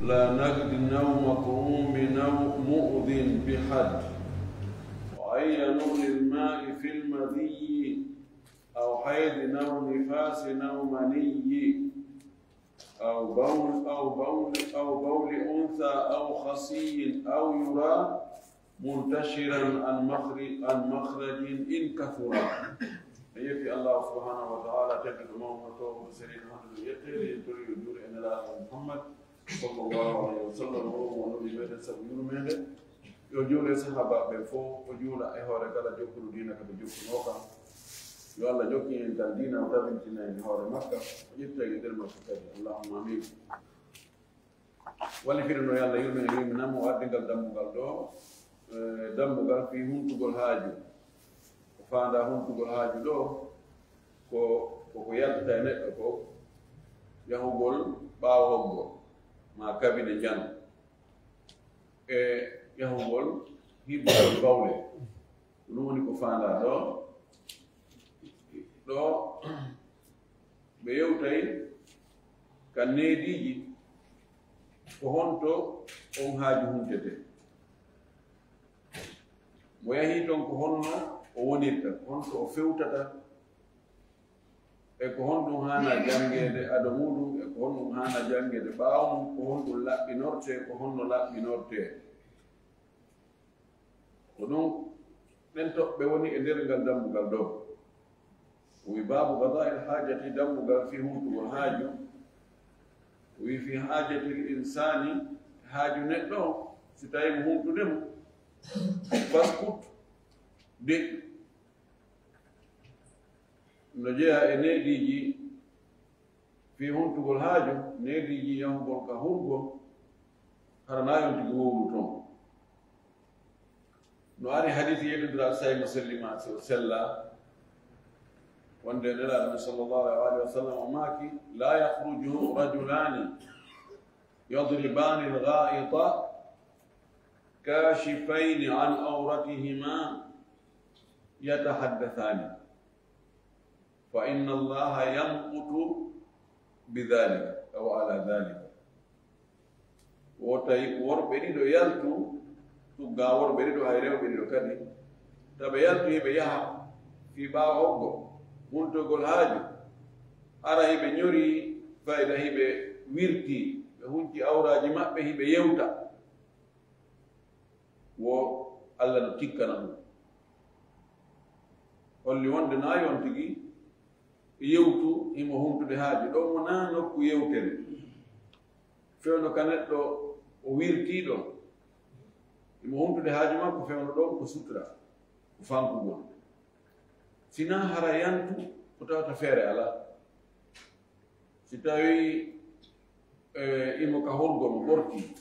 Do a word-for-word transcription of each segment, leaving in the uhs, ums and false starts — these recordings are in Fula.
لا نقد أو مطعوم أو مؤذ بحد، وأي نقل الماء في المذي أو حيض أو نفاس أو مني أو بول، أو بول، أو بول أنثى أو خصي أو يرى منتشرا عن مخرج، عن مخرج إن كثر. En yetti Allah subhanahu wa ta'ala, tedduɗo mawɗo, towɗo seniiɗo, honduɗo yetteede, en tori yo juulu e Nelaaɗo Muhammad sallallahu alayhi wa sallam, o wondude meɗen sabu yurmeende. Yo juulu e sahaabaaɓe ɓen fof, o juula e hoore kala jokkuɗo diina ka ɓe jokkunoo kan. Yo Allah jokkin en kan diina, o tabintina en hoore makka, o ƴetta en e nder makka kadi. Allahumma amin. Wallifirde no, yo Allah yurmin e yurminan mo, o addi ngal dambugal ɗo, eh, dambugal fii huntugol haaju. Ko faandaa huntugol haaju ɗo, ko, ko ko yaltata e neɗɗo ko yahugol ɓaawo hoggo, maa kabine njano, e yahugol hibbugol bawle. Ɗum woni ko faandaa ɗo. Ɗo ɓe yewtay ka neediiji, ko honto on haaju huntete. Mo yahii ton, ko honno o wonirta, ko honto o fewtata, e ko honɗum haana janngeede ado muuɗum, e ko honɗum haana janngeede ɓaawo mum, ko honɗum laɓɓinortee, ko honno laɓɓinortee. Ko ɗum ɗen toɓɓe woni e nder ngal dambugal ɗo. O wi, باب قضاء الحاجة, dambugal fii huntugol haaju. O wi, في حاجة الإنسان, haaju neɗɗo, si tawii mo huntude mo, فاسكت, deƴƴu. No jeyaa e neediiji fii huntugol haaju, neediiji yahugol ka hurgo, hara na yonti ko wowlu ton. No ari hadiisi yeddudiraa say mo selli ma, so sella, wonde Nelaaɗo sallallahu alaihi wa sallam o maaki, لا يخرج رجلان يضربان الغائط كاشفين عن عورتهما يتحدثان فإن الله يمقت بذلك أو على ذلك. Wotay worɓe ɗiɗo yaltu, tugga worɓe ɗiɗo, hay rewɓe ɗiɗo kadi, taɓe yaltu hiɓe yaha fii ɓaawo hoggo, huntugol haaju, hara hiɓe ñori, fayda hiɓe wirti, ɓe hunci awraaji maɓɓe, hiɓe yewta. Wo Allah no tikkana ɗum. Holli wonde na yon tigi yewtu himo huntude haaju. Ɗo mo na nokku yewtere. Fewndo ka neɗɗo o wirtiiɗo, himo huntude haaju makko, fewndo ɗon ko sutura, ko fankugol. Sina hara yantu ko tawata feere alaa. Si tawii, eh, imo ka horgo mo ɓorti,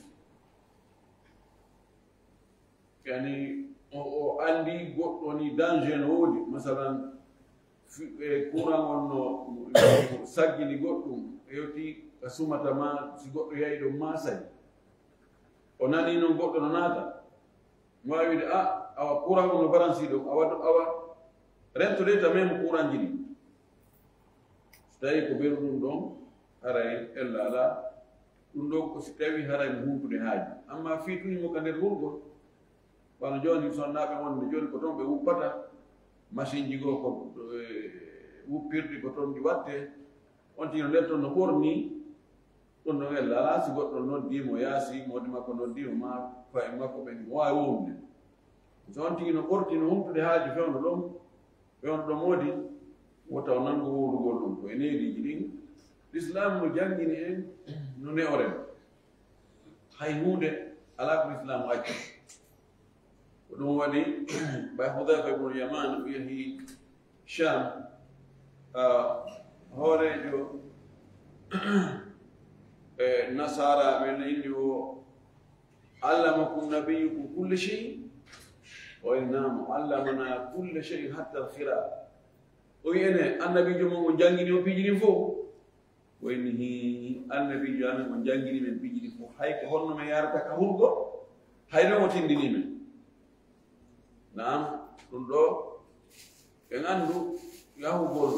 yani o, o anndi goɗɗo ni danger no woodi, masalan, fi-, eh, courant on no saggini goɗɗum, hewti ka sumata ma, si goɗɗo yahi ɗon maasay. O nani noon goɗɗo no naata. Mo waawi wiide, "Ah, awa, courant on no baransi ɗo, awa, awa, rento de ta même courant ji ɗi." So tawii ko beru ɗum ɗon, haray ella alaa. Ɗum ɗon ko si tawii haray mo huntude haaju. Amma fii tun himo ka nder hurgo, wano jooni sonnaaɓe wonde jooni ko ton ɓe wuppata, machine ji goo ko, eh, wuppirɗi ko ton ɗi watte. On tigi no nder ton no ɓorni, ɗum ɗon ella alaa, si goɗɗo noddii mo yaasi, moodi makko noddii mo, maa fa'i makko ɓen, mo waawi wowlude. So on tigi no ɓorti, no humtude haaju fewndo ɗon, fewndo ɗon moodi, wota o nango wowlugol ɗum. Ko e neediiji ɗin, Lislaam no janngini en no ne'oren. Hay huunde alaa ko Lislaam acci. Ko ɗum waɗi ɓay Hudayfa ibnul Yaman o yahi Sham, ah, hooreejo e Nasaaraaɓe no inni o, "Allamakum nabiyyukum kulla shay?" O inni, "Naam, allamana kulla shay hatta al-khiraq." O wi, "Ene, annabiijo mon on janngini on piiji ɗin fow?" O inni, "Hii, annabiijo amen on janngini men piiji ɗin fow. Hay ko honno men yahrata ka hurgo, hay ɗon o tinndini men." Naam, ɗum ɗo, en anndu yahugol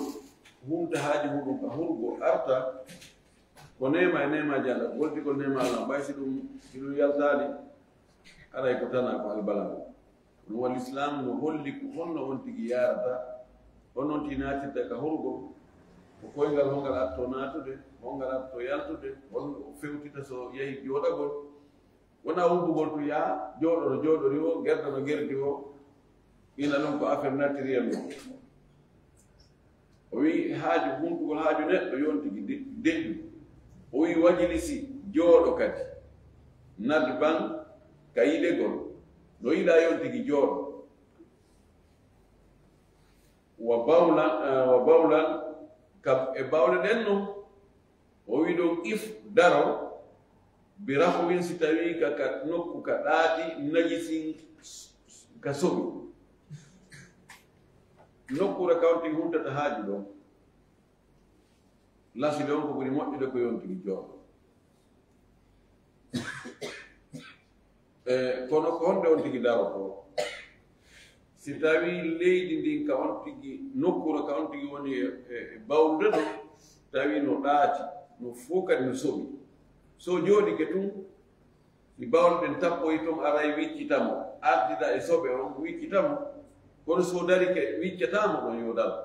humta haaju muɗum ka hurgo arta, Ko neema e neemaaji Allah, goltigol neema Allah, ɓay si ɗum, si ɗum yaltaali, haray ko tanaa ko albalaa. Ɗum wa Lislaam no holli ko honno on tigi yaarata, honno on tigi naatirta ka horugol, ko koyngal hongal atto naatude, hongal atto yaltude, honno o fewtita so yahi jooɗagol. Wonaa wubbugol tun yaa jooɗo no jooɗori o, gerda no gerdi o, ina ɗon ko affaire naturel o. O wi'i haaju, huntugol haaju neɗɗo yontigi de-, deƴƴu. O wi'i wajlisi, jooɗo kadi. Nadban, ka yiɗegol. No yiɗa yontigi jooɗo. Wa bawlan, eh, wa bawlan, ka e bawle ɗen non. O wi'i ɗon if, daro, bi rahwin, si tawii ka, ka nokku ka ɗaati, najisin, ka soɓi. Nokkuure ka on tigi huntata haaju ɗon. Lasli on ko ɓuri moƴƴude ko yontigi jooɗo. E, kono ko honde on tigi darotoo? Si tawii leydi ndin ka on tigi, nokkuure ka on tigi woni e, e, e bawlude ɗon, tawi no ɗaati, no fow kadi no soɓi. So jooɗike tun, si bawle ɗen tappoyi ton, aray wiccita mo, ardida e soɓe on, wiccita mo. Kono so darike, wiccataa mo ɗon, yo daro.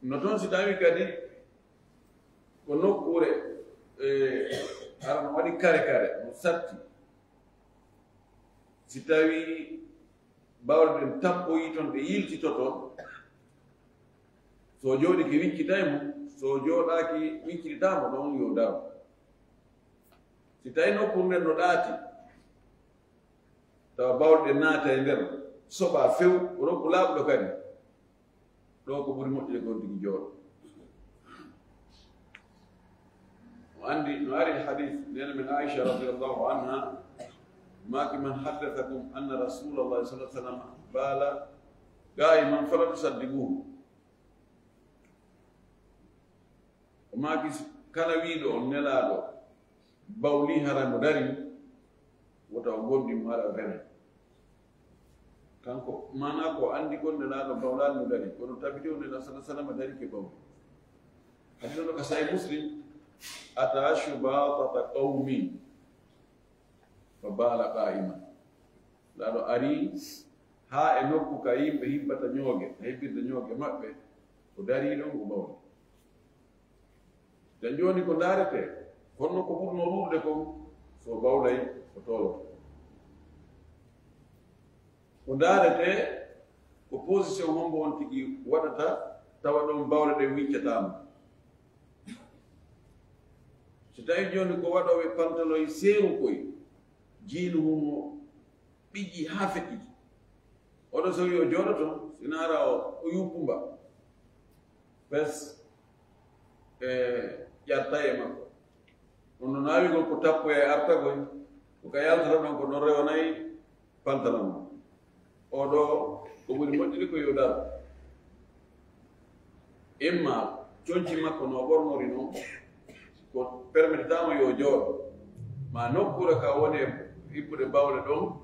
No toon si tawii kadi ko nokkuure, e, hara no waɗi kare kare, no satti. Si tawii bawle ɗen tappoyii toon, ɗe yiltitoto, so jooɗike wiccitay mo, so jooɗaaki wiccitataa mo ɗon, yo daro. Si tawii nokkuure nden no ɗaati, tawa bawle ɗen naata e nder, soɓa few, rokku laaɓɗo kadi. Ɗo ko ɓuri moƴƴude ko on tigi jooɗo. O anndi, no ari e hadis, neene men Aisha radiyallahu anha, maaki, "Man haddathakum anna Rasulallah sallallahu alaihi wasallam bala qa'iman fala tusaddiquhu." O maaki, kala wiiɗo on Nelaaɗo bawli hara mo dari, wota o gomɗin mo, hara o renay. Kanko, maanaa ko anndi kon Nelaaɗo bawlaali mo dari, kono tabiti o Nelaaɗo sallallahu alaihi wasallam darike bawli. Hadis on ka Sahih Muslim, "Ata shubatata qawmin fa bala qa'iman." Nelaaɗo ari haa e nokku ka yimɓe hibbata ñooge, ka hibbirde ñooge maɓɓe, o darii ɗon, o bawli. Nden jooni ko ndaaretee, kono ko ɓurnoo ɗuuɗude kon, so bawlay, o tooloto. Ko ndaaretee, ko position hombo on tigi waɗata, tawa ɗon bawle ɗen wiccataa mo. Si tawii jooni ko waɗooɓe pantaloy seerukoy, jiinu mum o ɓiƴƴi haa feƴƴiti. Oɗo so wi'i o jooɗoto, si naara o, o yuppumba. Pes, e ƴarta e makko. On no naawigol ko tappoya e artagol, ko ka yaltata ɗon ko non rewanay pantalon. Oɗo ko ɓuri moƴƴude ko yo daro. Imma conci makko no o ɓornori non, ko permetetaama yo jooɗo, ma nokkuure ka woni e hippude bawle ɗon,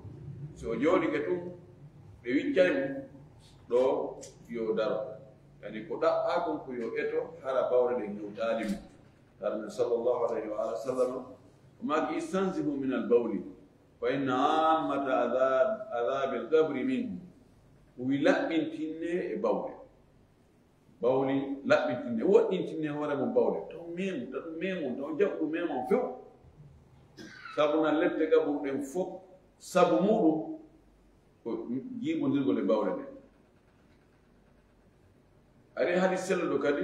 si o jooɗike tun, ɓe wiccay mo, ɗo yo daro. Yani ko ɗaɓɓaa kon ko yo eto, hara bawle ɗen hewtaali mo. Hara men sallallahu alayhi wa alihi wa sallam, o maaki, "Istanzihu min al bawli, fa inna ammata adhab-, adhabil qabri minhu." O wi laɓɓintinne e bawle. Bawli laɓɓintinne, woɗɗintinne hoore mum bawle. Taw meemu, taw ɗum meemu, taw jaɓu ɗum meemu on few. Sabu na lette gaburu ɗen fof, sabu muɗum ko jiiɓondirgol e bawle ɗen. Ari hadis selluɗo kadi,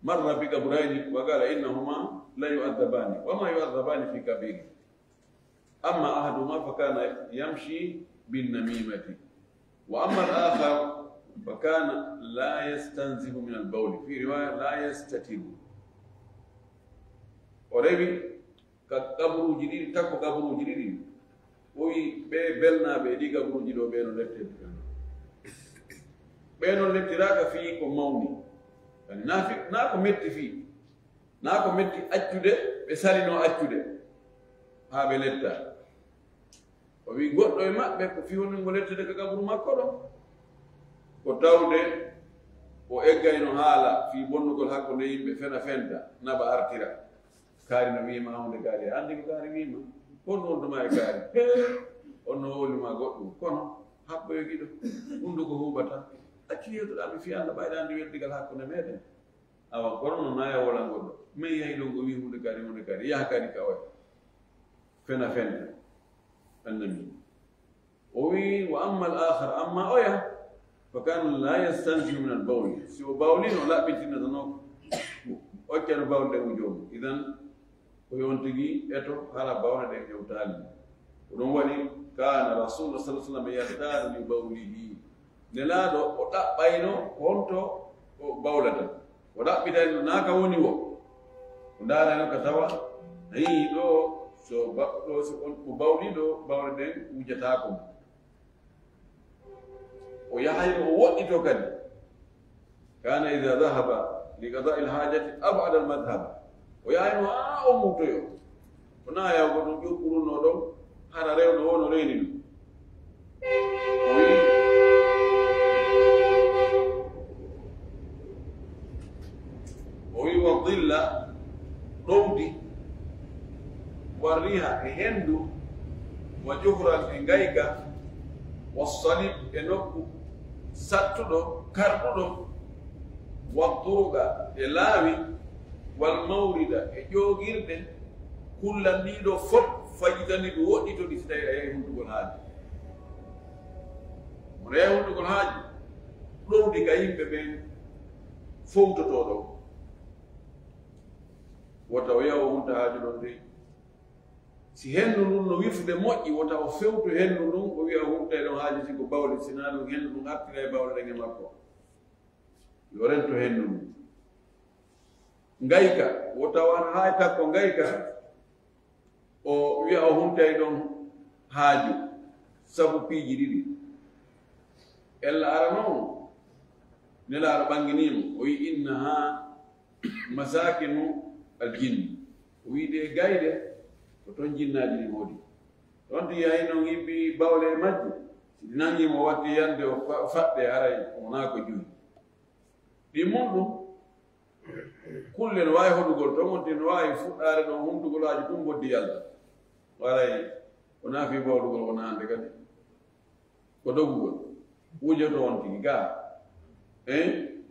"Marra bi qabrayni wa qala innahuma la yu'adhabani, wa ma yu'adhabani fi kabir. Amma ahaduhuma fa kana yamshi bin namimati, wa amma al-akhar fa kana la yastanzihu min al-bawl, fi riwaya la yastatiru." O rewi ka kaburuuji ɗiɗi, takko kaburuuji ɗiɗi. O wi, "Ɓe belnaaɓe e ɗi kaburuuji ɗo, ɓe no lettiri. Ɓe no lettiraaka fii ko mawni. Kadi naa fi-, naa ko metti fii. Naa ko metti accude, ɓe salino accude. Haa ɓe letta." O wi, "Goɗɗo e maɓɓe ko fii honɗun mo lettude ka kaburu makko ɗon? Ko tawde O eggayno haala fii bonnugol hakkunde yimɓe, fena fenta, naɓa artira. Kaari no wiima huunde kaari, a anndi ko kaari wiima? Honɗum wondu ma e kaari? On no holi ma goɗɗum, kono haɓɓoyo giɗo, hunnduko huuɓata. Accu yewtuɗaa mi fii Alla, ɓayɗa anndi weldigal hakkunde meɗen. Awa, kono no naya wolan goɗɗo. Men yahi ɗon ko wii huunde kaari, huunde kaari. Yaha kaari ka oya. Fena fenta. Annabi. O wii, "Wa amma al-akhar, amma oya, fa kana la yastanzihu min al-bawl." Si o bawlino, laɓɓitinata no, occano bawle ɗen wujo mo. Idan, ko yon tigi eto, hara bawle ɗen ƴewtaali. Ko ɗum waɗi, kana Rasulullah sallallahu alaihi wasallam yahtaru li bawlihi. Nelaaɗo o ɗaɓɓayno honto o bawlata. O ɗaɓɓitayno naa ka woni wo. O ndaarayno ka tawa, ayi, ɗo so ba-, ɗo so on, o bawli ɗo, bawle ɗen wujataako mo. O yahayno o woɗɗito kadi. Kana idha dhahaba li qada'i al-hajati ab'ada al-madhhab. O yahayno haa o mutoyo. Ko naa yahugo ɗum ƴuɓɓurunoo ɗon, hara rewno woo no reeninoo. O wi'i, o wi'i, "Wa dhilla, ɗowdi, wa riha, e henndu, wa juhran, e ngayka, wa salib, e nokku sattuɗo, karɗuɗo, wa turuqa, e laawi, wal mawrida, e ƴoogirɗe, kullan ɗii ɗoo fof, fajtanib, woɗɗito ɗi si tawii a yahi huntugol haaju." Mo yahi huntugol haaju, ɗowdi ka yimɓe ɓen fowtotoo ɗon. Wota o yaha o hunta haaju ɗon de. Si henndu ndun no wifude moƴƴi, wota o fewtu henndu ndun, o wi'a o huntay ɗon haaju si ko bawle, si naa ɗun henndu ndun artiray bawle ɗen e makko. Yo rento henndu ndun. Ngayka, wota o ar haa e takko ngayka, o wi'a o huntay ɗon haaju, sabu piiji ɗiɗi. Ella arano on, Nelaaɗo ɓanginii mo, o wi'i, "Innaha masakinu al-jinn." O wi'i, "Ɗee gayɗe, ko ton jinnaaji ɗin woni. Ton tigi hay non hibbi bawle e majji. Si ɗi nangii mo, watti yande, o fa-, faɗɗe, haray o wonaa ko juwi." Ɗi mun ɗum, kulle no waawi hoɗugol ton, wonti no waawi fuɗɗaade ɗon huntugol haaju ɗum boddi yalta. Waray, wonaa fii bawlugol, wonaa hannde kadi. Ko dogugol. Wujoto on tigi gaa. Hein?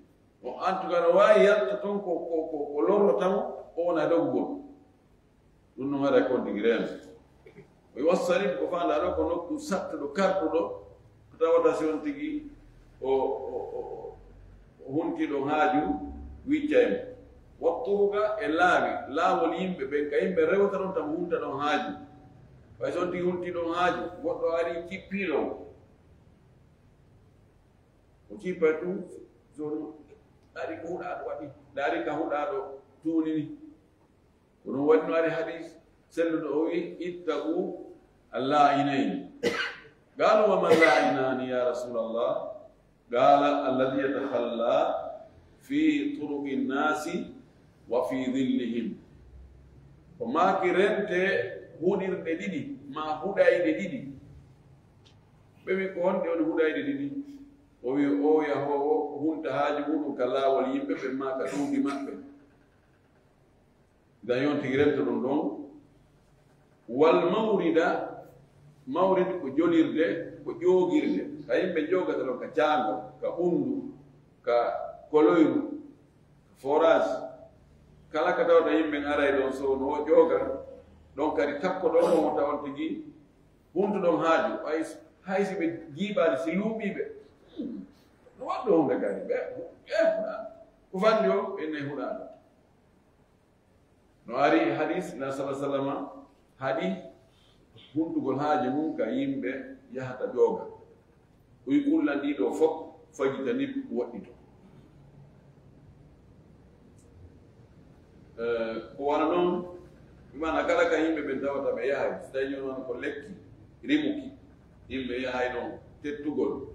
O, en tout cas, no waawi yalta ton ko, ko, ko, ko lorrata mo, o wona dogugol. Ɗum no mara kon tigi reeno. O wi wassarib ko faandaa ɗo ko nokku sattuɗo, karɗuɗo, ko tawata si on tigi o, o, o, o hunti ɗon haaju, wicca e mo. Watturuka e laawi, laawol yimɓe ɓen, ka yimɓe rewata ɗon, tan hunta ɗon haaju. Ɓay so on tigi hunti ɗon haaju, goɗɗo ari cippiiɗo mo. O cippay tun, so ɗum, ɗaari ko huɗaaɗo waɗi, ɗaari ka huɗaaɗo tuunini. Ko ɗum waɗi no ari hadis selluɗo, o wi, "Ittaqu al-la'inayn." Qaalu, "Wa man la'inani ya Rasulallah?" Qala, "Alladhi yatakhalla fi turuqi nnasi wa fi dhillihim." O maaki, rente huɗirɗe ɗiɗi, ma huɗayɗe ɗiɗi. Ɓe wi, "Ko honɗe woni huɗayɗe ɗiɗi?" O wi, "O yahoowo hunta haaju muɗum ka laawol yimɓe ɓen, ma ka ɗowdi maɓɓe." Idan yon tigi rento ɗum ɗon. Wal mawrida, mawrid ko jolirde, ko ƴoogirde. Ka yimɓe joogata ɗon ka caango, ka ɓunndu, ka koloyru, ka forage. Kala ka tawata yimɓe aray ɗon, so no o ƴooga, ɗon kadi takko ɗon mo tawon tigi huntuɗon haaju. Hay, hay si ɓe jiiɓaali, si luuɓiiɓe, hmm, no waɗɗo hunde kadi, ɓe, ɓe huɗaano. Ko fanndi o, ɓe nayi huɗaano. No ari hadis, na sala salama haɗi huntugol haaju mum ka yimɓe yahata ƴooga. O wi kullan ɗii ɗoo fof, fajtanib, woɗɗito. Eh, ko wano non, bi maana kala ka yimɓe ɓen tawata ɓe yahay, so tawi noon ko lekki, rimuki, yimɓe yahay ɗon tettugol,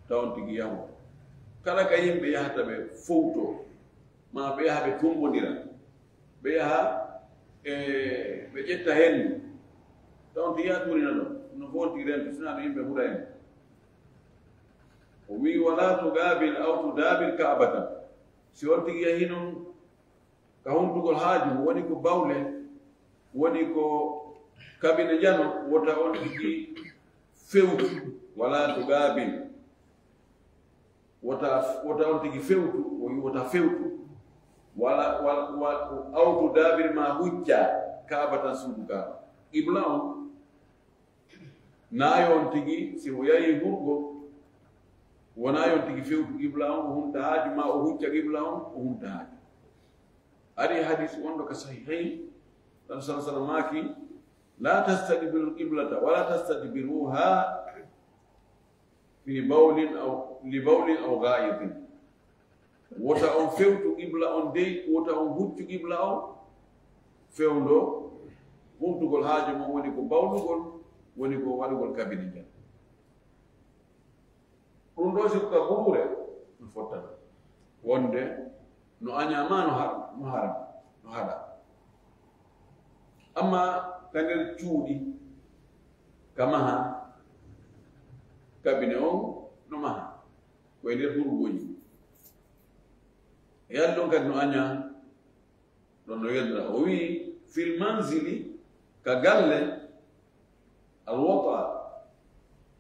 tawon tigi yaho. Kala ka yimɓe yahata ɓe fowto, ma ɓe yaha ɓe tumbondira, ɓe yaha, e, ɓe ƴetta hendu. Tawon tigi a tuurina ɗon, no fowon tigi rento, sina no yimɓe huɗa en. O wi, "Wala tugaabil aw tudaabir Ka'batan." Si on tigi yahi non ka huntugol haaju, woni ko bawle, woni ko kabine njano, wota on tigi fewtu, wala tugaabil. Wota, wota on tigi fewtu, o wi wota fewtu. Wala, wala, wala, aw tudaabir, ma hucca Ka'batan, suudu Ka'ba. Qibla on, na yo on tigi, si o yahi hurgo, wona yo on tigi fewtu qibla on, o hunta haaju, ma o hucca qibla on, o hunta haaju. Ari hadis wonɗo ka Sahihayn, tan sallallahu alaihi wasallam maaki, "La tastadbiru al-qiblata, wala tastadbiruha fi bawlin aw, li bawlin aw gha'itin." Wota on fewtu qibla on dey, wota on huccu qibla on fewndo huntugol haaju mon, woni ko bawlugol, woni ko waɗugol kabine njano. Ɗum ɗo si ko ka buruure, no fottata wonde no añaa ma no har-, no haram, no haɗa. Amma ka nder cuuɗi, ka maha, kabine on no maha, ko e nder hurgooji. E yalɗon kadi no añaa, ɗon no weldata. O wi, "Fil manzili," ka galle, "al wata,"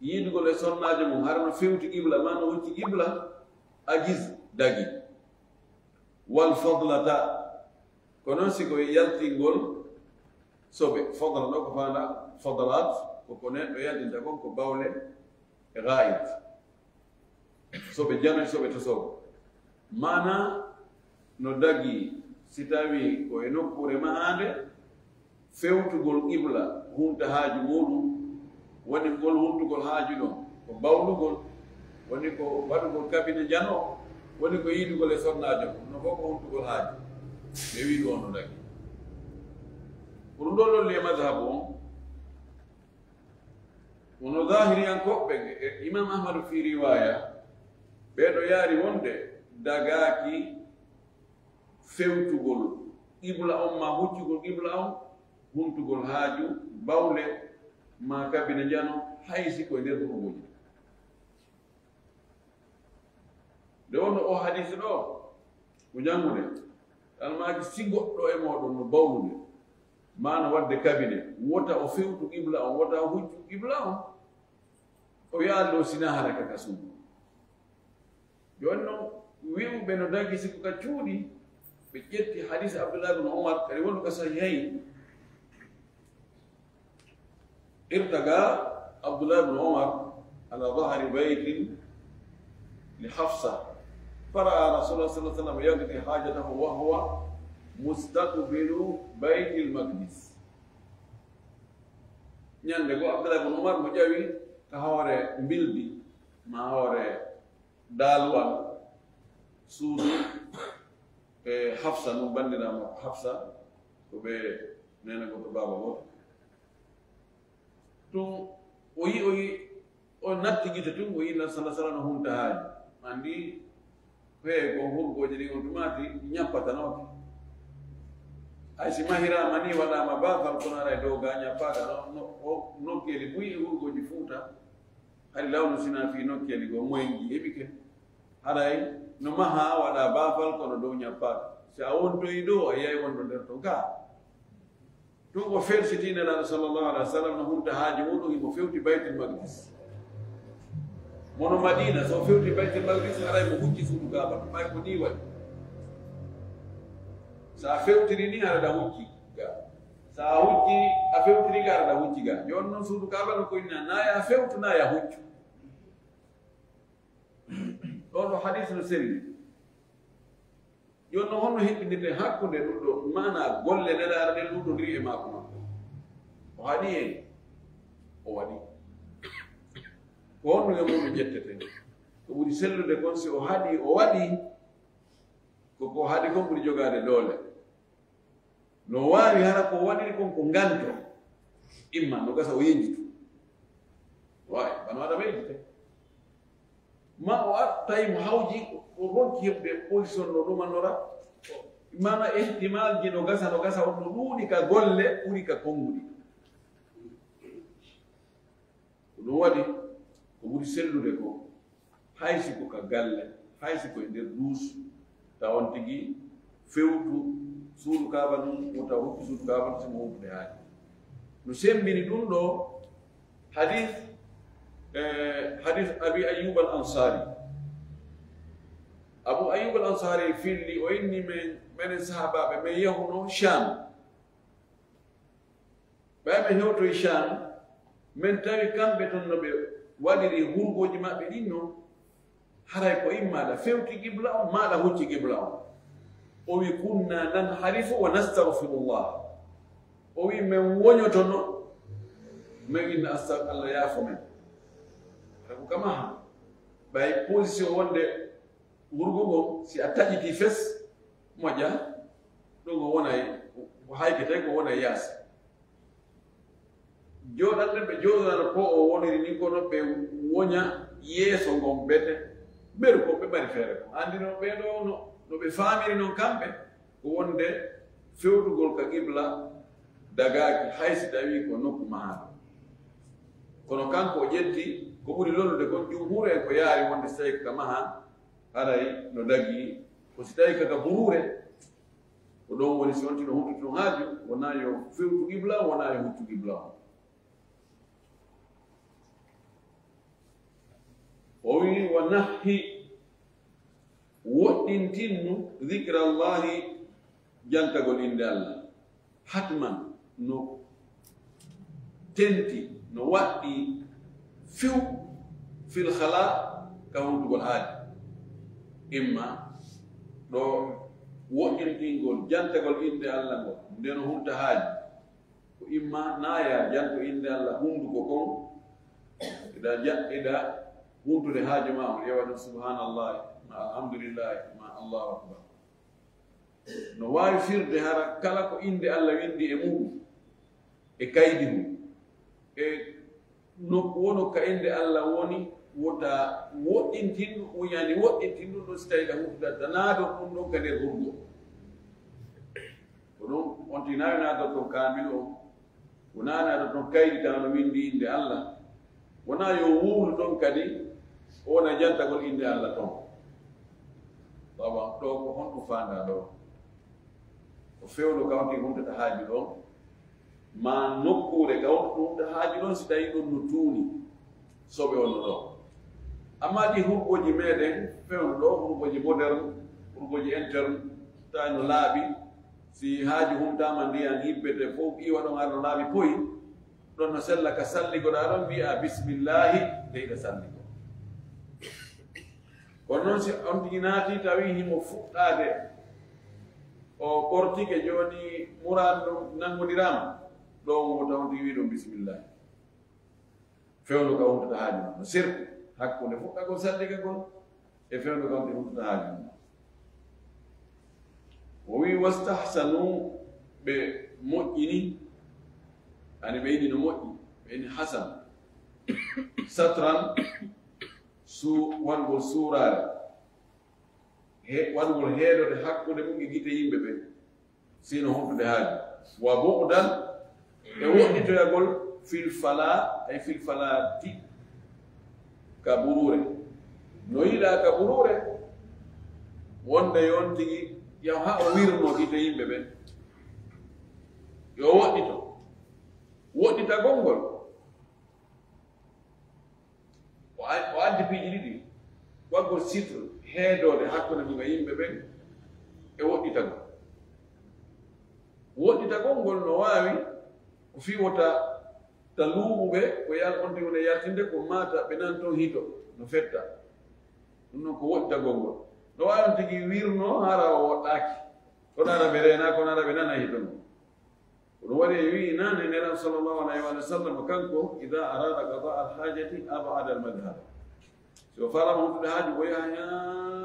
yiidugol e sonnaajo mum, hara no fewti qibla, ma no hucci qibla, ajiz, dagi. "Wal fadlata," ko non si ko yaltingol soɓe. Fadla ɗo ko faanda, fadlat, ko ko neɗɗo yaltinta kon, ko bawle e ghaa'it. Soɓe njano e soɓe tosooɓe. Maana no dagi si tawi ko e nokkuure mahaande, fewtugol qibla hunta haaju muuɗum, woni ngol huntugol haaju ɗon ko bawlugol, woni ko waɗugol kabine njano, woni ko yiidugol e sonnaajo, no fof ko huntugol haaju. Ɓe wi ɗum on no dagi. Ko ɗum ɗo lolli e madhabu on. Kono zahiriyankooɓe, e Imam Ahmadu fii riwaaya, ɓee ɗo yaari wonde dagaaki fewtugol qibla on, maa huccugol qibla on, huntugol haaju, bawle, maa kabine njano, hay si ko e nder hurgooji. Nde wonno o hadis ɗo, ko janngude, almaaki si goɗɗo e mooɗon no bawlude, maa no waɗde kabine, wota o fewtu qibla on, wota o huccu qibla on, o yaali ɗo sina hara ka ka suudu. Jooni non, wi'uɓe no dagi si ko ka cuuɗi, ɓe ƴetti hadis Abdullah ibn Umar, kadi wonno ka Sahihayn. ارتقى عبد الله بن عمر على ظهر بيت لحفصة، فرأى رسول الله صلى الله عليه وسلم يقضي حاجته وهو مستقبل بيت المقدس. Ñande goo, Abdullah ibn Umar mo ƴawi ka hoore mbildi, ma hoore daaluwal suudu, e Hafsa, non banndiraawo makko Hafsa, ko ɓe neene gooto, baaba gooto. Tun o yi, o yi, o natti gite tun, o yi Nabi sallallahu alaihi wasallam no hunta haaju. Anndi, ko hurgooji ɗin on tumaati ñappatanooki. Hay si mahiraama ni, waɗaama baafal, kono aray dow ga ñappaaka, no, no, o nokkeeli buy e hurgooji Fuuta. Hari lawnu sina fii nokkeeli goo, moyen ji heɓike. Haray no maha waɗa baafal kono dow ñappaaka. Si a wontoyi dow, a yiyay wonɗo nder ton ka. Tun ko felsiti Nelaaɗo sallallahu alaihi wasallam no hunta haaju muuɗum, himo fewti Baytul Maqdis. Mono Madina, so fewti Baytul Maqdis, haray mo hucci suudu Kaaba, ɓay ko ni waɗi. Sa fewtiri ni, hara da hucci ga. Sa hucci, a fewtiri ga, hara da hucci ga. Jooni non suudu Kaaba no ko inna, na ya fewtu, na ya huccu. Ɗoo ɗoo hadis no selli. Jooni non, honno heɓɓindirten hakkunde ɗum ɗoo maanaa golle Nelaaɗo ɗen luutondiri e maako makko? O haɗi e o waɗi. Ko honno e muɗum ƴetteten? Ko ɓuri sellude kon, si o haɗi o waɗi, ko ko haɗi kon ɓuri jogaade doole. No waawi hara ko waɗiri kon ko nganto, imma no gasa o yejjitu. Waawi, bano Adama yejjite. Ma o ar-, tawi mo hawji, o ronki heɓde position no ɗumanora. Mana ihtimalji no gasa, no gasa, on no ɗuuɗi ka golle, ɓuri ka konnguɗi. Ko ɗum waɗi, ko ɓuri sellude ko, Hay si ko ka galle, hay si ko e nder duus, taw on tigi fewtu suudu Kaaba ndun, wota hokki suudu Kaaba ndun, si mo wontude haaji. No sembini ɗun ɗoo hadis, eh, hadis Abi Ayyub al Ansari. Abu Ayyub al Ansari filli, o inni men, menen sahaabaaɓe, men yahuno Sham. Ɓay men hewtoyi Sham, men tawi kamɓe ton no ɓe waɗiri hurgooji maɓɓe ɗin non, haray ko imma ɗa fewti qibla on, maa ɗa hucci qibla on. O wi, "Kunna nanharifu wa nastaghfirullah." O wi, "Men woñotono, men inna astag-, Allah yaafo men." Hara ko kama ha. Ɓay position wonde wurgo ngon, si a taƴiti fes, moƴƴa, ɗum o wonay, ko haykete ko wonay yaasi. Jooɗande ɓe jooɗonano ko o woniri ni, kono ɓe woña yeeso ngon bete, ɓeru ko ɓe mari feere ko. Anndi no ɓee ɗoo no, no ɓe faamiri non kamɓe, ko wonde fewtugol ka qibla dagaaki, hay si tawii ko nokku mahaa. Kono kanko o ƴetti ko ɓuri lollude kon, jumhuur en ko yaari wonde si tawii ko ka mahaa, haray no dagii, ko si tawii ka ka buruure, ko ɗon woni si on tino huntutino haaju, wonaa yo fewtu qibla, wonaa yo huccu qibla on. O wi'i, "Wa nahhi, woɗɗintinnu, dhikrallahi, jantagol innde Allah. Hatman, no tenti, no waɗɗi few, fil khala, ka huntugol haaju." Imma ɗo woɗɗintingol, jantagol innde Allah ngol, nde no hunta haaju. Ko imma naaya janto innde Allah hunduko kon, iɗa ja-, iɗa huntude haaju ma, on ƴeewa ɗum subhanallah, ma alhamdulillah, ma Allahu akbar. No waawi firde hara kala ko innde Allah winndi e muɗum, e kaydi mum, e nokku woo nokku ka innde Allah woni, wota woɗɗintin ɗum, yani woɗɗintin ɗum ɗon, si tawii ɗa huɗuɗa, ɗa naado ɗum ɗon ka nder hurgo. Ko ɗum on tigi nawi naado ton kaamilu on, wonaa naado ton kaydi tawa no winndi innde Allah, wonaa yo wuulu ton kadi, o wona jantagol innde Allah ton. Baba, ɗo ko honɗum faandaa ɗo? Ko fewndo ka on tigi huntata haaju ɗon, maa nokkuure ka on tigi huntata haaju ɗon, si tawii ɗon no tuuni, soɓe on no ɗon. Amma ɗi hurgooji meɗen, fewndo ɗo, hurgooji moderne, hurgooji interne, tawi no laaɓi, si haaju huntaama ndiyan hibbete fow, iwa ɗon ara no laaɓi poy, ɗon no sella ka salligoɗaa ɗon, mbi'aa bismillaahi, de iɗa salligo. Kono noon si on tigi naati tawi himo fuɗɗaade, o ɓortike jooni muraadu ndun nanngodiraama, ɗon wota on tigi wi'i ɗum bismillaahi. Fewndo ka huntata haaju ma. No serti hakkunde fuɗɗagol salligagol e fewndo ka on tigi huntata haaju ma. O wi'i, "Wastahsanu", ɓe moƴƴini, ani ɓe yiɗi no moƴƴi, ɓe yiɗi hasan. Satran, su-, waɗugol suuraare, he-, waɗugol heedode hakkunde mum e gite yimɓe ɓen, sino hontude haaju. Wa bu'dan, e woɗɗitoyagol fil fala, ay fil falati, ka buruure. No yiɗaa ka buruure, wonde yon tigi, yaw haa o wirno gite yimɓe ɓen. Yo woɗɗito. Woɗɗitagol ngol, o a-, o addi piiji ɗiɗi, waɗgol sitru, heedoode hakkunde mum e yimɓe ɓen, e woɗɗitagol. Woɗɗitagol ngol no waawi ko fii wota ta luuɓuɓe, ko yal-, on tigi woni e yaltinde, ko maata ɓe nan toon hito, no fetta. Ɗum noon ko woɗɗitagol ngol. No waawi on tigi wirno hara o woɗɗaaki. Kono ara ɓe reena, kono ara ɓe nana hito ngol. Ko ɗum waɗi e wi'i nane Nelaaɗo sallallahu alayhi wa sallam, kanko, "Idaa araada qadaa al-haajati ab'ada al-madhhab." Si o faalaama huutude haaju, o yaha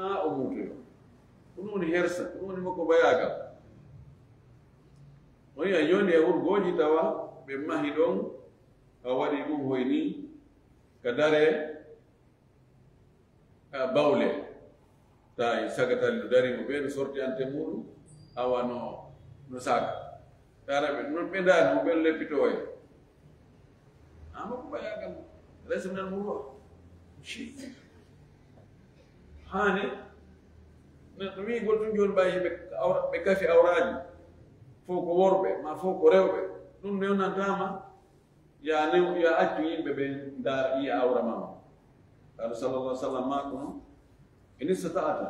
haa o muutoyo. Ko ɗum woni hersa, ko ɗum woni makko bayaagal. On yi'a jooni e hurgooji tawa ɓe mahi ɗon, a waɗi ɗum hoy ni, ka dare, a, bawle. Tawi sagatali no dari mo ɓe no sorti ante muɗum, awa no, no saga. Tara ɓe, non ɓe ndaani mo ɓen leppito wayi. Ama ko ɓaya kam, resa nan mo ruwa. Shi. Haani neɗɗo wiigol tun jooni ɓay ɓe awra, ɓe kafi awraaji, fof ko worɓe, ma fof ko rewɓe, ɗum newnantaama. Ya new, ya accu yimɓe ɓe ndaara, yiya awra ma on. Qala sallallahu alaihi wasallam, ma kono, in istata'ta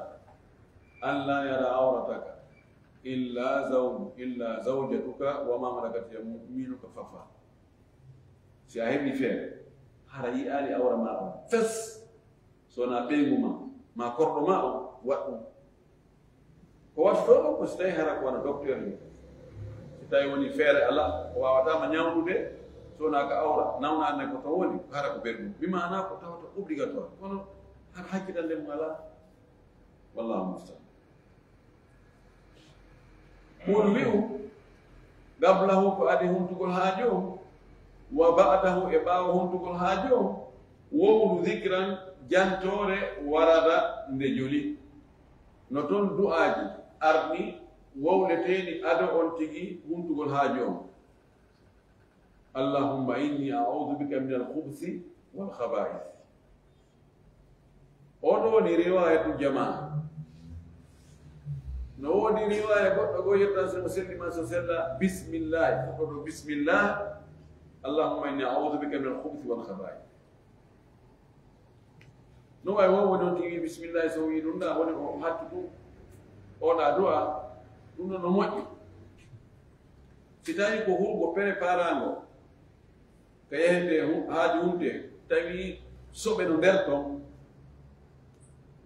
an la yara awrataka illa zaw-, illa zawjatuka wa ma malakat yaminuka faf'al. Si a heɓi feere, hara yi'aali awra ma on fes, so wonaa ɓeyngu ma, ma korɗo ma on, waɗ ɗum. Ko wattotoo ɗum ko si tawii hara ko wona docteur ni. Si tawii woni feere alaa, o waawataa ma ñawndude, so wonaa ka awra, nawnaande ko to woni, hara ko ɓerngu. Bi maanaa ko tawata obligatoire. Kono hara hakkitande mum alaa. Wallahu musta'an. Qul wi'u, qablahu ko adi huntugol haaju on, wa ba'dahu e ɓaawo huntugol haaju on, wowlu dhikran jantoore warada nde joli. No ton du'aaji arni wowleteeni ado on tigi huntugol haaju on. Allahumma inni a'udhu bika min al-khubuthi wal khaba'ith. Oɗo woni riwaayatul jamaa. No woodi riwaaya goɗɗo goo yetta so selli ma so sella, bismillah, fuɗɗoto bismillah. Allahumma inni a'udhu bika min al-khubuthi wal khaba'ith. No wayi wo woni on tigi bismillah, so wii ɗum ɗa woni o hattu ɗum. Oɗa du'a, ɗum ɗo no moƴƴi. Si tawi ko huugo préparango, ka yehete hu-, haaju hunde, tawi soɓe no nder ton,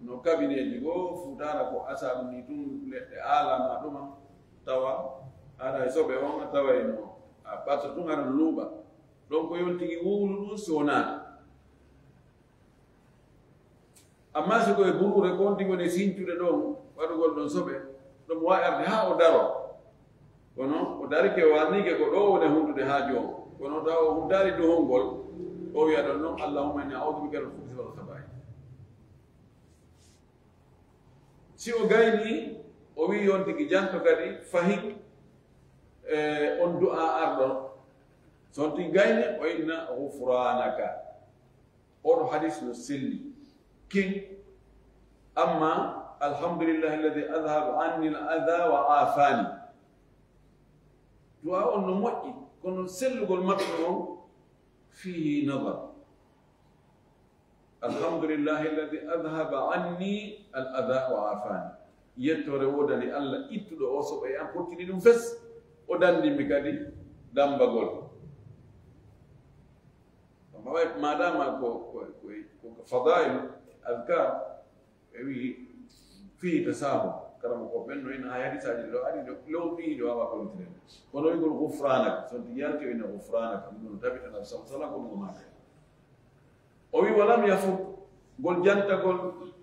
no kabineeji goo, fuutaara ko asaru ni tun, leɗɗe aalaama ɗuma, tawa aɗa e soɓe on, a taway no, a ɓatta tun aɗa luuɓa. Ɗon ko yon tigi wuwlu ɗum si wonaa. Amma si ko e buruure ko on tigi woni sincude ɗon, waɗugol ɗon soɓe, ɗum waawi arde haa o daro. Kono o darike, o arnike ko ɗo woni hundude haaju on. Kono tawa o hundaali dohol ngol, o wiya ɗon non, "Allahumma inni a'udhu bika min al-khubuthi wal khaba'ith." Si o gayni, o wi'i on tigi janto kadi fahin, e, on du'a arɗo. So on tigi gayni, o inna ghufranaka. Oɗo hadis no selli. Kin, amma, "Alhamdulillahi alladhi adhhaba anni al-adha wa afani." Du'a on no moƴƴi, kono sellugol makko on fihi nadar. "Alhamdulillahi alladhi adhhaba anni al-adha wa afani." Yettoore woodani Allah ittuɗo o soɓo e am, fottini ɗum fes, o dandimmi kadi dambagol. Amma way, madama ko, ko, ko, ko fadail, adkar, ɓe wi'i fii tasahul. Karama ko ɓen no ina hay hadisaaji ɗo ari ɗo, low ɗi ɗo wawa ko witire. Kono wi'gol ghufranaka, so on tigi yalti o ina ghufranaka, ɗum ɗon tabita na salsala ko ɗum o maaka. O wi'i, "Walam yafut," ngol jantagol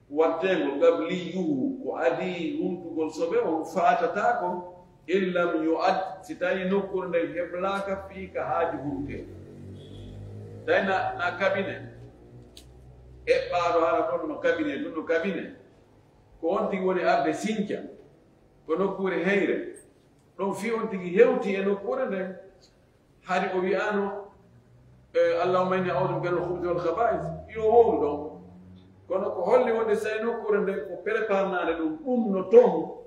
watteengol, "qabliyuhu," ko adii huntugol soɓe on, faatataako, "in lam yu'ad," si tawi nokkuure nden heblaaka fii ka haaju huntee. Tawi na, na kabine, eɓɓaaɗo hara ɗon no kabine, ɗum no kabine. Ko on tigi woni arde sinca, ko nokkuure heyre. Ɗon fii on tigi hewti e nokkuure nden. Hari o wi'aano, e, "Allahumma inni a'udhu bika min al-khubuthi wal khaba'ith." Yo wowlu ɗon. Kono ko holli wonde so tawi nokkuure nden ko préparnaade ɗum, ɗum no ton.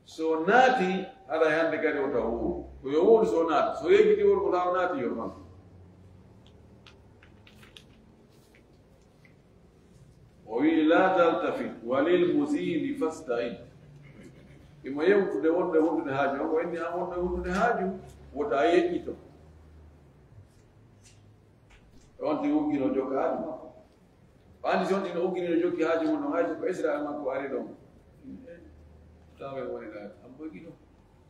So naati, haɗa hannde kadi o taw wowlu. Ko yo wowlu so naati. So yeggiti wowlu ko taw naati yo man. O wi'i, "La taltafit, walil muzili fasta'in." Imo yewtude wonde hundude haaju, on ko inni an wonde hundude haaju, wota yeƴƴito. On ti uggino jokka haaju makko. O andi si on ti no uggini no jokki haaju mum, no hayso ko Israel makko ari ɗon. Tawa woni ɗa, an boy giɗo.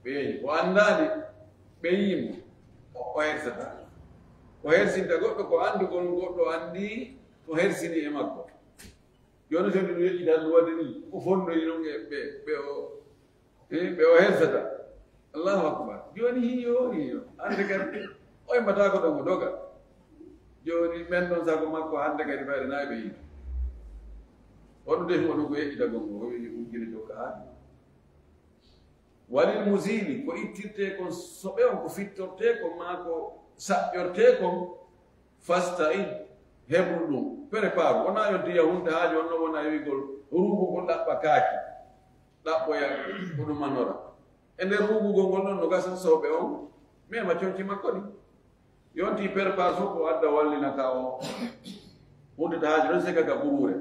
Ɓe yehi, o andaali, ɓe yimo, o, o hersata. O hersinta goɗɗo ko andugol goɗɗo andi, o hersini e makko. Jooni so ɗum yeƴƴi tan, ɗum waɗi ɗum, o fondoyi ɗum e ɓe, ɓe o, e ɓe o hersata. Allahu akbar. Jooni hiyo, hiyo. Ande kadi, o immata ko ɗon o doga. Jooni ɓen ɗon sago makko hande kadi fayde nayi ɓe yiɗi. Hono de mo ɗum ko yeƴƴitagol ngo, o wi'i ɗum gila jokka haa. Walil muzili, ko ittirte kon soɓe on, ko fittorte kon, maa ko saƴƴorte kon, fasta'in, Heɓru ɗum, prépare, wonaa yonti yahunta haaji on, no wona e wi'gol ruugugol ɗaɓɓa kaaki, ɗaɓɓoya ko ɗum manora. E nder ruugugol ngol ɗon no gasa soɓe on, mema conci makko ɗi. Yonti prépare fof ko adda wallina ka o huntata haaji ɗon seka ka buruure.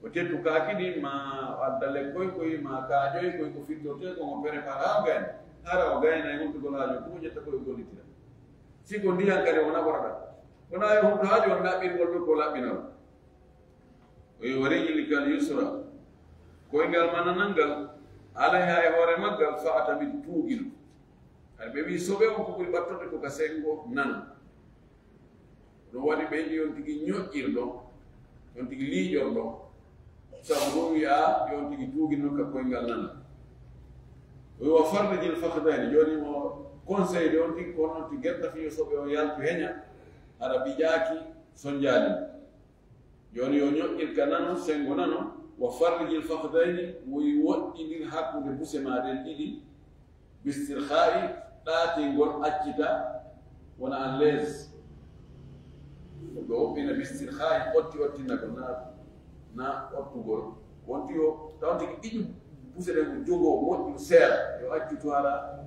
O tettu kaaki ɗin, ma o adda lekkoy koy, ma kaaƴoy koy, ko fittorte ko mo prépare haa o gayna. Hara o gayna e huntugol haaji on, ko o ƴetta koy o gollitira. Si ko ndiyan kadi o naɓorata. Wona e huntugol haaji on ɗaɓɓirgol ɗum ko laɓɓinol. O wi, "Wa rijlikal yusra." Koyngal ma nanal ngal, alayha e hoore maggal, fa atamid tuugil. Hari ɓe wi soɓe on ko ɓuri ɓattorde ko ka sengo nano. Ɗum waɗi ɓe yiɗi on tigi ñoƴƴirɗo, on tigi liiƴorɗo. Sabu ɗum wi'a on tigi tuugino ka koyngal nano. O wi, "Wa farrijil fakhdayni." Jooni mo conseil de on tigi ko on tigi getta fiyo soɓe on yaltu heña, hara bijaaki sonjaani. Jooni yo ñoƴƴir ka nano, sengo nano, wa farrijil fakhdayni, wo woɗɗindir hakkunde buse ma ɗen ɗiɗi, bistirha'i, ɗaatingol, accita, wona en l'aise. Ko ɓe woɗɗina bistirha'i, otti ottinagol, na, na ottugol. Wonti yo, taw tigi ɗiɗi buse ɗen ko jogo, moƴƴu seera, yo accu to hara,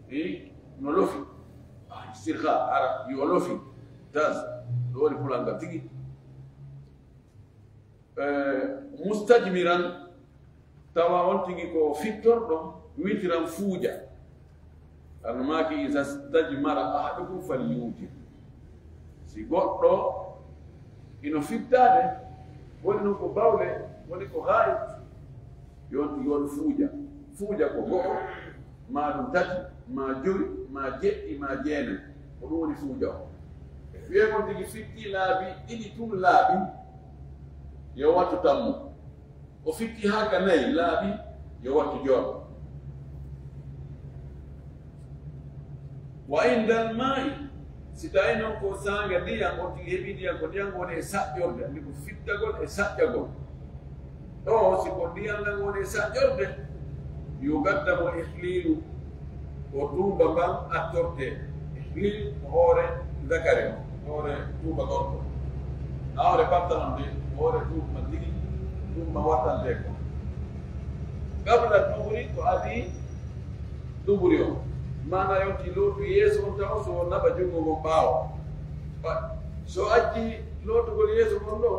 eh, no lofi. Ah, istirha, hara, yo lofi. Tas, ɗo woni pulal ngal tigi. Eh, mustajmiran, tawa on tigi ko fittorɗo, witiran fuuja. Kono maaki, "Iza stajmara ahadukum falyutir." Si goɗɗo ino fittaade, woni non ko bawle, woni ko haayit, yo on, yo on fuuja. Fuuja ko go'o, ma ɗum tati, ma jowi, ma jeɗɗi, ma jeenayi. Ko ɗum woni fuuja o. Wiye mon tigi fitti laabi ɗiɗi tun laaɓi, yo wattu tammu. O fitti haa ka nayi laaɓi, yo wattu jooɗo. Wa indal maa'i, si tawi non ko saanga ndiyan, on tigi heɓi ndiyan, ko ndiyan woni e saƴƴorde, andi ko fittagol e saƴƴagol. Ɗo, si ko ndiyan nan woni e saƴƴorde, yugaddamu ihliilu, ko tuuba mban attorte. Ihliil ko hoore zakari on, hoore tuuba gorko. A hoore pantalon de, ko hoore tuuba tigi, tuuba wattante ko. Qabla duburi, ko adii duburi on. Maana yonti lootu yeeso on taw so naɓa junngo ngon ɓaawo. Ba-, so acci lootugol yeeso ngon ɗo,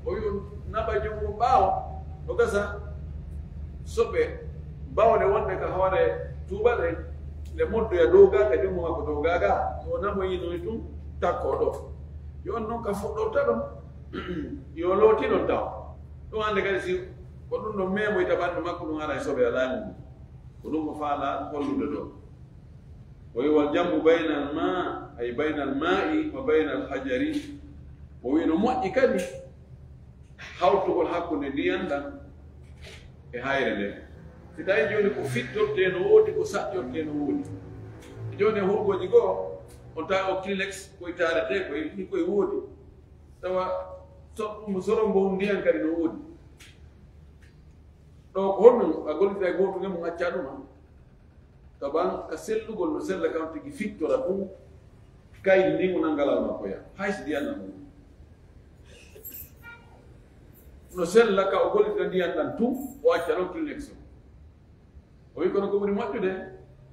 o wi on naɓa junngo ɓaawo, no gasa soɓe bawɗe wonɗe ka hoore tuuba ɗen, ɗe moddoya dow gaa, ka junngo makko dow gaa gaa, so o namoyino e tun, takko ɗo. Yo on non ka fuɗɗorta ɗon, yo lootinon taw. Ɗum hannde kadi si ko ɗum ɗon memoyta ɓanndu makko, ɗum haray soɓe alaa e mum. Ko ɗum ko faala hollude ɗo. O wi, "Wal jam'u baynal maa, ay baynal maa'i wa baynal hajari." O wi no moƴƴi kadi hawtugol hakkunde ndiyan ɗan e hayre nden. Si tawi jooni ko fittorte no woodi, ko saƴƴorte no woodi. Jooni e hurgooji goo, on tawi o Kleenex, koye taarete, koye, ni koye woodi. Tawa so-, ɗum soro mbo ndiyan kadi no woodi. Ɗo ko honno a gollita e gooto ngen mo acca ɗum han? Ka ban ka sellugol no sella kan tigi fittora ɗum, kaydi ndi mo nangalal makko ya. Hay si ndiyan nan ɗum. No sella ka o gollita ndiyan ɗan tun, o acca ɗon Kleenex on. O wi kono ko ɓuri moƴƴude,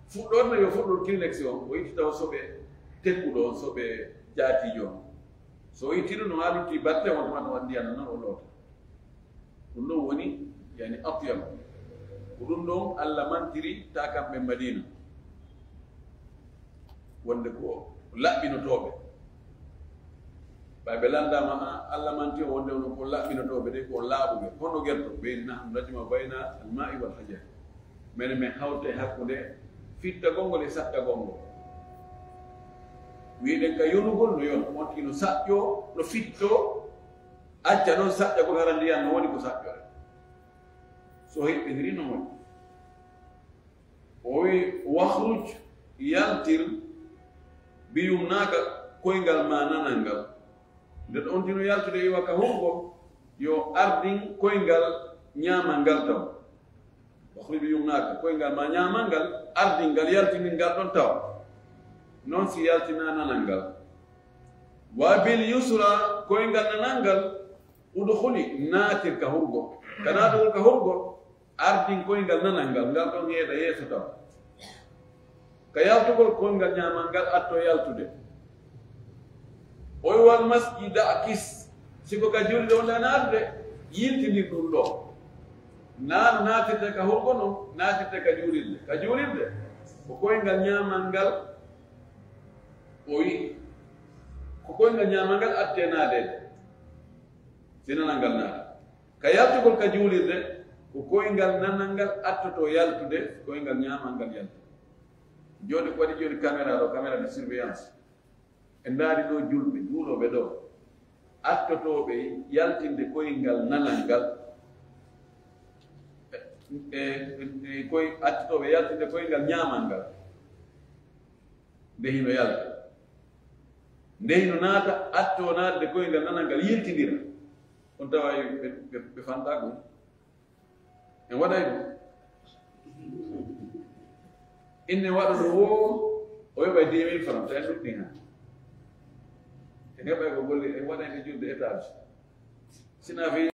fuɗɗorde yo fuɗɗor Kleenex on, o itti taw soɓe tekkuɗo on, soɓe jaatiijo on. So o itti ɗum no haa lutti batte on, tuma tuma ndiyan nan o loota. Ɗum ɗon woni, yani, atyab. Ko ɗum ɗon Allah mantiri ta kamɓe Madina. Wonde ko laɓɓinotooɓe. Ɓay ɓe landaama, a, Allah manti o wonde on ko laɓɓinotooɓe de, ko laaɓuɓe. Kono gerto, ɓe nahnu najma'u bayna al-ma'i wal hajar. Menen men hawta e hakkunde fittagol ngol e saƴƴagol ngol. Wiɗen ka yonugol no yona, on tigi no saƴƴo, no fitto, acca ɗon saƴƴagol hara ndiyan no woni ko saƴƴore. So hiɓɓindiri no woni. O wi, "Wakhruj, yaltir, bi yumnaka, koyngal ma nanal ngal." Nden on tino yaltude iwa ka hongo, yo ardin koyngal ñaamal ngal taw. Wakhruj bi yumnaka, koyngal ma ñaamal ngal, ardin ngal, yaltinin ngal ɗon taw. Non si yaltina nanal ngal. Wa bil yusra, koyngal nanal ngal, udkhuli, naatir ka hurgo. Ka naatugol ka hurgo, ardin koyngal nanal ngal, ngal ɗon heeda yeeso taw. Ka yaltugol, koyngal ñaamal ngal atto yaltude. O wi wal masjida akis, si ko ka juulde wonɗaa naatude, yiltindir ɗum ɗo. Naa no naatirte ka hurgo non, naatirte ka juulirde. Ka juulirde, ko koyngal ñaamal ngal, o wi, ko koyngal ñaamal ngal atte naadeede. Si nanal ngal naata. Ka yaltugol ka juulirde, ko koyngal nanal ngal attoto yaltude, koyngal ñaamal ngal yaltude. Jooni ko waɗi jooni caméra ɗo, caméra de surveillance. En ndaari ɗo julɓe, juulooɓe ɗo. Attotooɓe yaltinde koyngal nanal ngal. E, e, e, koy, attotooɓe yaltinde koyngal ñaamal ngal. Nde hino yalta. Nde hino naata, atto naatde koyngal nanal ngal yiltindira. On tawa ɓe, ɓe, ɓe fanɗa ɗum. En waɗay ɗum. Inne waɗa ɗo woo, o yoɓay dix mille francs, tawi en ɗuɗɗi hen. En heɓay ko golli, en waɗay ɗe julde étage. Sina fi